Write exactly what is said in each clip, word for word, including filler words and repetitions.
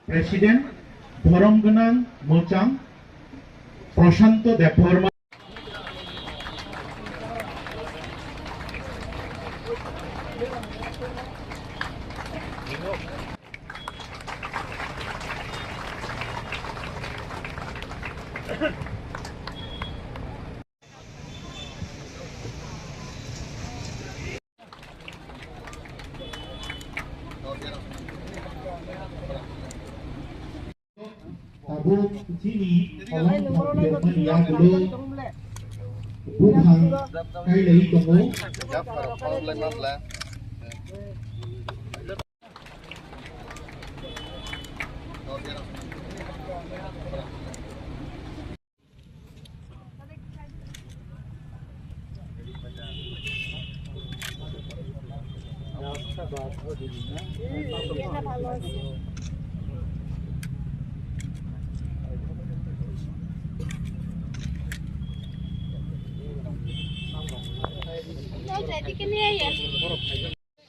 President, Borom Gwnang Mwchang Prashanto Debbarma. Tabuk chini kolom thok tongmani yagulo buphang kailai tongo.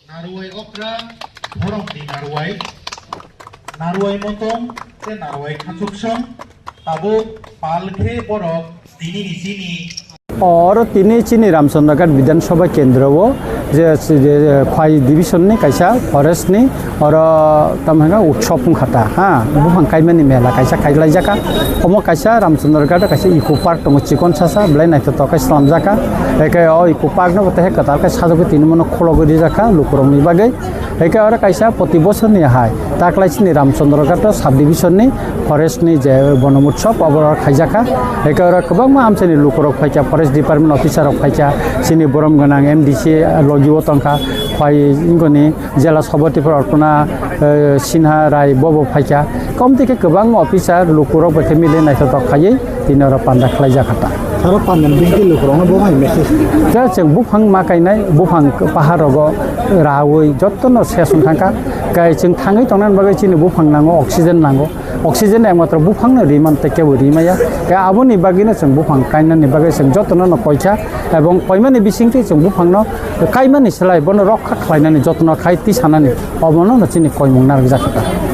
Narwai okra, borok ni narwai, narwai motong, tei narwai khachuksong, tabuk pal khe borok tini ni chini. Oro tini chini Ramchandraghat Bidhan Sabha Kendro o je, je, je Khwai Division ni kaisa forest ni oro tamo hwnka utsob wngkha ta, ha, buphang kaimani mela kaisa kailaijaka. Omo kaisa Ramchandraghat o kaisa eco park tongo, chikon sasa belai naithotok khe slamjaka. Eke o eco park no bo tei kwtal khe sajagwi tini mano khologwi rijak kha lukurokni bagwi. Eke oro kaisa proti bosorni hai taklaisini Ramchandraghat sub division ni forest ni je bonom utsob obo oro khaijakha. Eke oro kwbangma amchaini lukurok phaikha, forest department officer rok phaikha, chini borom gwnang M D C logi o tongkha, phai wngoni jela sabhapati Arpana, eh, Sinha Rai bobo phaikha. Komti khe kwbangma officer lukurok bai khe mile naithotok khaiwi tini oro panda khlaijak kha ta. Saro panda bini lukurokno bo hai message. Khe chwng buphang ma kainai, buphang pahar rogo raui jottono ses wng thangkha. Kai chwng thangwi tongnani bagwi chini buphang nango, oxygen nango. Oxygen ekmatro buphangno ri man tei kebo ri maya. Khe aboni bagwino chwng buphang kainani bagwi chwng jotono no koikha, ebong koimani bisingtwi chwng buphangno kaimani slai bono rokha khlainani jotono khai tisanani omono no chini koimung narwkjak kha.